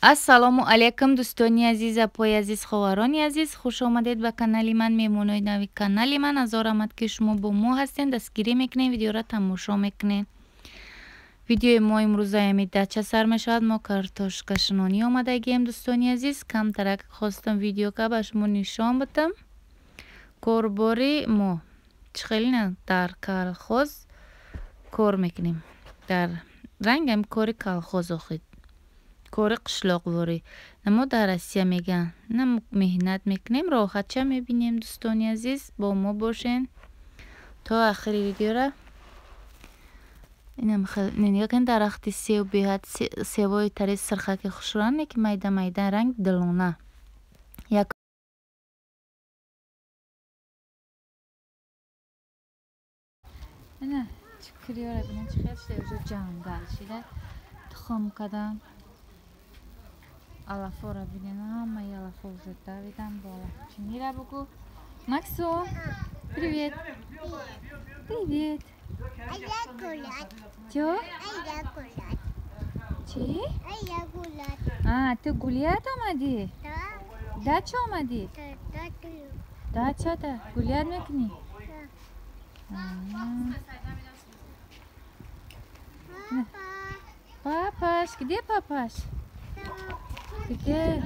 Ассалому алайкум дӯстони азиз, апои азиз, хоҳарони азиз, хуш омадед ба канали ман, меҳмонои нави канали ман. Азор омад ки шумо бо мо ҳастен, дастгирӣ мекунед, видеоро тамошо мекунед. Видеои мо имрӯза ами дача сар мешавад. Мо картошкашинонӣ омадагием дӯстони азиз. Камтарак хостам видеока ба шумо нишон бидам. Корбори мо чӣ хеле на дар колхоз кор мекунем. Дар рангам кори колхоз охид. Кори қишлоқворӣ. Мо дар Россия мегӯянд. На меҳнат мекунем, роҳатча мебинем дӯстони азиз. Бо мо бошен то охири видеора. Инам нигоҳ кунед, дарахти сев беҳад севои тари сирхаки хушранг, ки майда майда ранг дилона. Як ина чикриёра бинед, чӣ хел шуда, уже ҷангал шуда. Тухм кардам. Алафора бинед, ҳамаи алафо уже давидам бо алафчинира бугу. Максу, привет. Привет. Чё? Чӣ? А, ту гулять омадӣ? Дача омадӣ? Дача да, гулять мекунӣ? Папаш, где папаш? Где?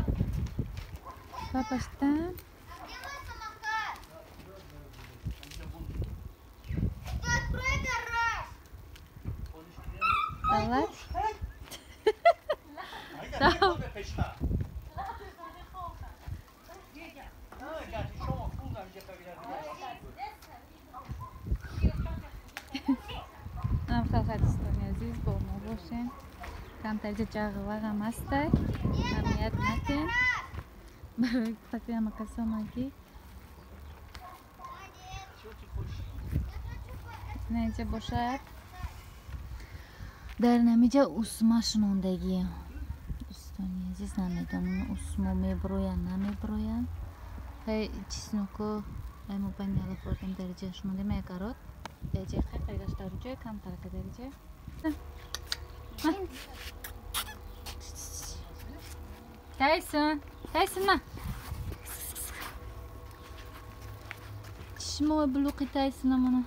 Папаш там? Давай. Дӯстони азиз, бо мо бошен. Камтар ҷа ҷағвағам ҳастай, аҳамият натен. Барои хотири ҳама касомаки на инҷа бошад. Дар намиҷа усма шунондагием. Дӯстони азиз, намедонам усмо меброянд, намеброянд. Хай чизноко ай мо байни алафордем дар ҷа шунондем як арот. Дар ҷа хай қайгаш дар ҷой камтарака дар ҷа. Тайсон, Тайсон ма. Чишмо блуқи Тайсон амона.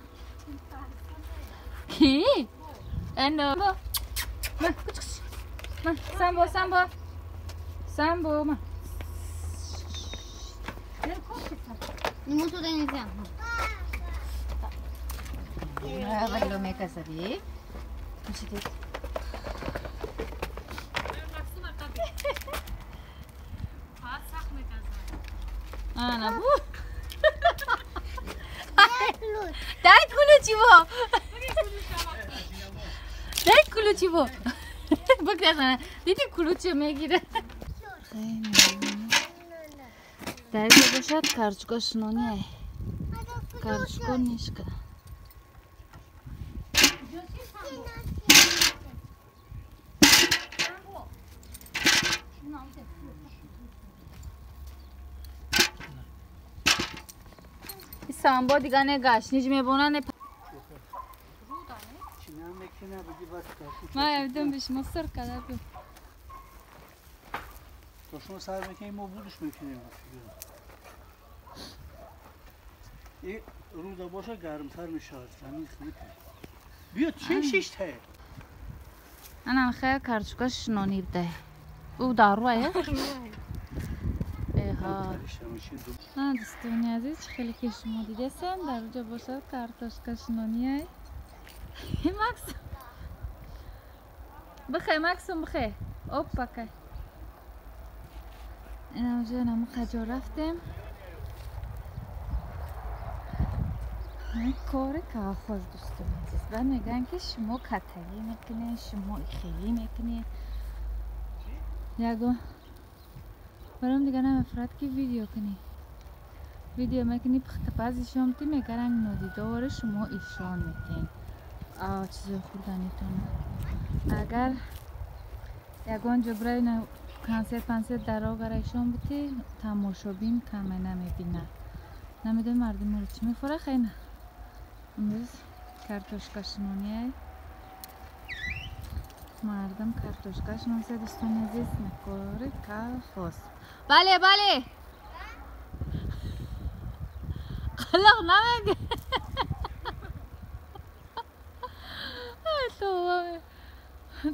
Ки? Эно. Ма, кучкш. Ма, самбо, самбо. Самбо, ма. Ему туда нельзя. Ана бу. Дай ключ его. Дай ключ его. Бигзар, диди ключ мегирад. Дар инҷо бошад картошка шинонӣ. Картошка нишка. Самбо дига не гашниж мебона не. Ма евдем бишмо сир када бу. То шумо сар мекунем, мо будуш мекунем. И рӯза боша гармтар мешавад, замин хунук. Биё чӣ шишта? Анам хел картошка шинонӣ бдай. Ӯ даруая? Эҳа. Дӯстони азиз, чӣ хеле ки шумо дидесен, дар ҷо бошад картошка шинонӣ. Максум. Бихе, Максум, бихе. Опа кай. Инам ҷо наму хаҷо рафтем. Кори колхоз дӯстони азиз. Баъд мегӯянд ки шумо катагӣ мекунед, шумо ихелӣ мекунед. Ягон баром дига намефурад ки видео кунӣ. Видео мекунӣ, пухтапази шомти мегаранг нодидори шумо ишон метиҳен. Чизои хӯрданитон. Агар ягон ҷо бираи консерт пансерт дар огара ишон битӣ, тамошобин каме намебинад. Намедонам мардум моро чӣ мефура. Хай имрӯз картошка шинонӣ. Мардам картошкаш носа дӯстони азиз, накори колхоз. Бале, бале. Қалақ намеге.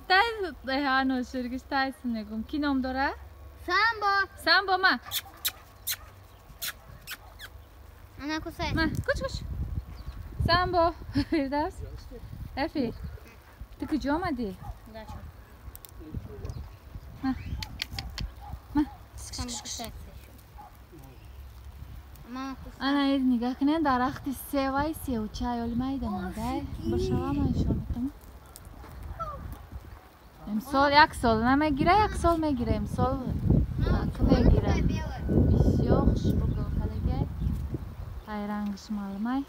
Тайс ано ширгиш тайс мегум. Ки ном дора? Самбо. Самбо ма. Ана кусай. Ма, куч куч. Самбо. Фирдавс. Эфи. Ту куҷо омадӣ? Дача. Ма. Ма. Самбо кусай. Мама кусай. Ана из нигоҳ кунед, дарахти севай севчай оли майданагай. Бошава ман нишон метам. Имсол як сол намегира, як сол мегира. Имсол мегира. Бисёр хушрӯ гул кардагай. Ай рангаш маълумай.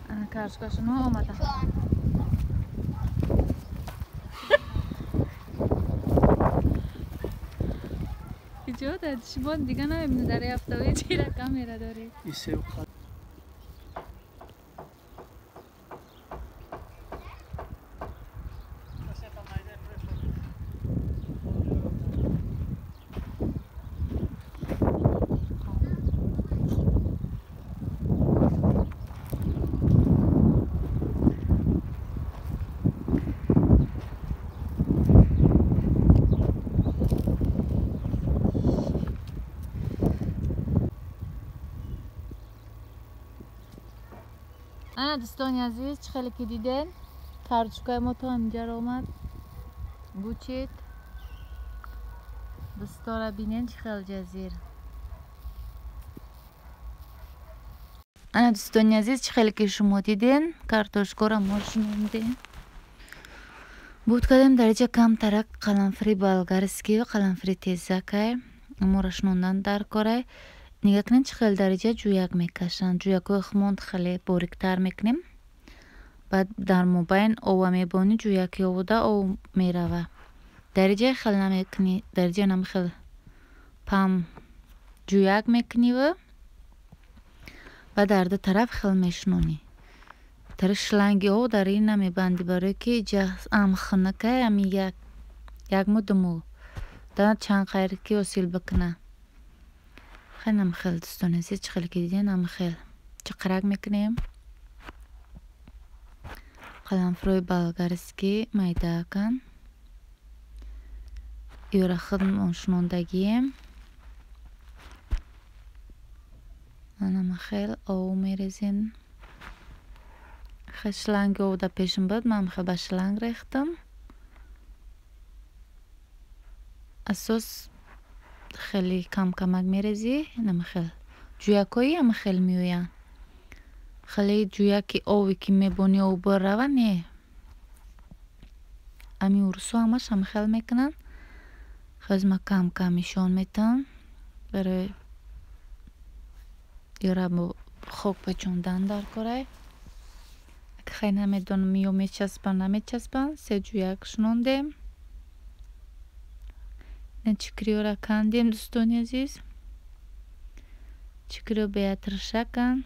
Ана картошкашоно омада. Куҷо дад? Шумо дига намебинед дар ҳафтаҳои чира камера доред. И сев ана дӯстони азиз, чӣ хеле ки диден, картошкаи мо то ҳаминҷаро омад. Бучид. Дӯстора бинен чӣ хел ҷазир. Ана дӯстони азиз, чӣ хеле ки шумо диден, картошкаро мо шунондем. Буд кардем дар инҷа камтарак қаламфири болгарский ва қаламфири тезакай. Аморо шунондан дар корай. Нигоҳ кунед чӣ хел дар инҷа ҷӯяк мекашанд. Ҷӯякҳои хумонд хеле бориктар мекунем. Баъд дар мобайн ова мебонӣ, ҷӯяки овода ов мерава. Дар инҷа хел намекунӣ, дар инҷа нам хел пам ҷӯяк мекуниву баъд дар ду тараф хел мешунонӣ. Тари шланги ов дар ин намебандӣ, барое ки инҷа ам хунукай, ами як моҳ ду моҳ да чанд қайр ки ҳосил бикуна. Хелам хел дӯстони азиз, чӣ хеле ки диден, ам хел чиқарак мекунем. Қаламфирои болгарский майдаакан. Ёра худмон шунондагием. Анама хел ов мерезем. Хел шланги ов да пешим буд, ман хел ба шланг рехтам. Асос хеле кам-камак мерезӣ, инам хел ҷӯякҳои ам хел меоянд. Хеле ҷӯяки ове ки мебонӣ ов барава, не. Ами урусҳо ҳамаш ам хел мекунанд. Хез ма кам-кам нишон метам барои ёра хок печондан дар корай. Хай намедонам ё мечаспанд, намечаспанд. Се ҷӯяк шунондем. Чикриёра кандем дӯстони азиз. Чикриё беатршаканд.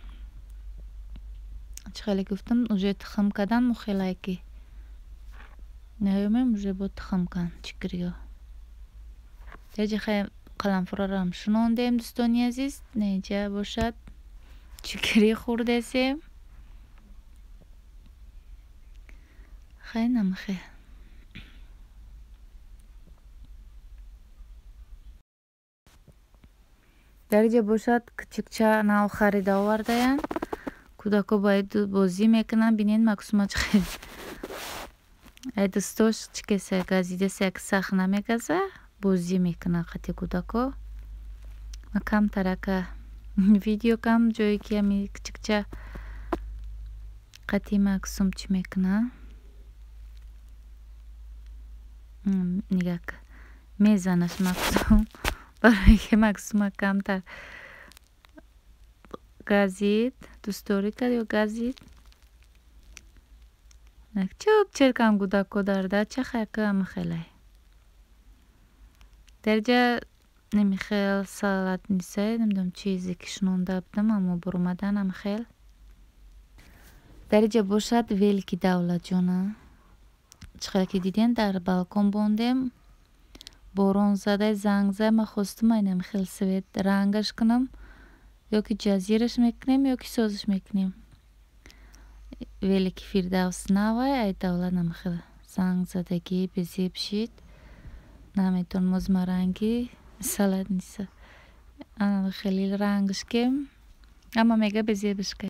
Чӣ хеле гуфтам, уже тухм кардан мухелай ки наёмем, уже бо тухм кан чикриё. Яҷа хай қаламфурарам шунондем дӯстони азиз. Неҷа бошад чикри хӯрдесем. Хай намхе. Дар инҷа бошад кичикча нав харида овардаянд. Кӯдакҳо ба бозӣ мекунанд. Бинед Максума чӣ хел ай дӯстош чӣ кеса газидаса, як сахт намегаза, бозӣ мекунанд қати кӯдакҳо. Ма камтарака видео кам ҷое ки ами кичикча қати Максум чӣ мекунанд. Нигоҳ мезанаш Максум. Барое ки Максума камтар газид, дӯстдорӣ кард ё газид. Чӯб черкам кӯдакҳо дар дача хайка амхелай. Дар инҷа намихел салат нисай, намедонам чизе ки шунонда будам, аммо буромадан амхел. Дар инҷа бошад велики Давлатҷона. Чӣ қадар ки дидем, дар балкон бондем. Борон задай, занг зад, ман хостум айнам хел цвет рангаш кунам, ё ки ҷазираш мекунем, ё ки созиш мекунем. Велики Фирдавс навай, ай Давлат намхел занг задагӣ безеб шид. Наметонам озма ранги салат ниса. Ана хеле рангаш кем, ама мега безебаш ка.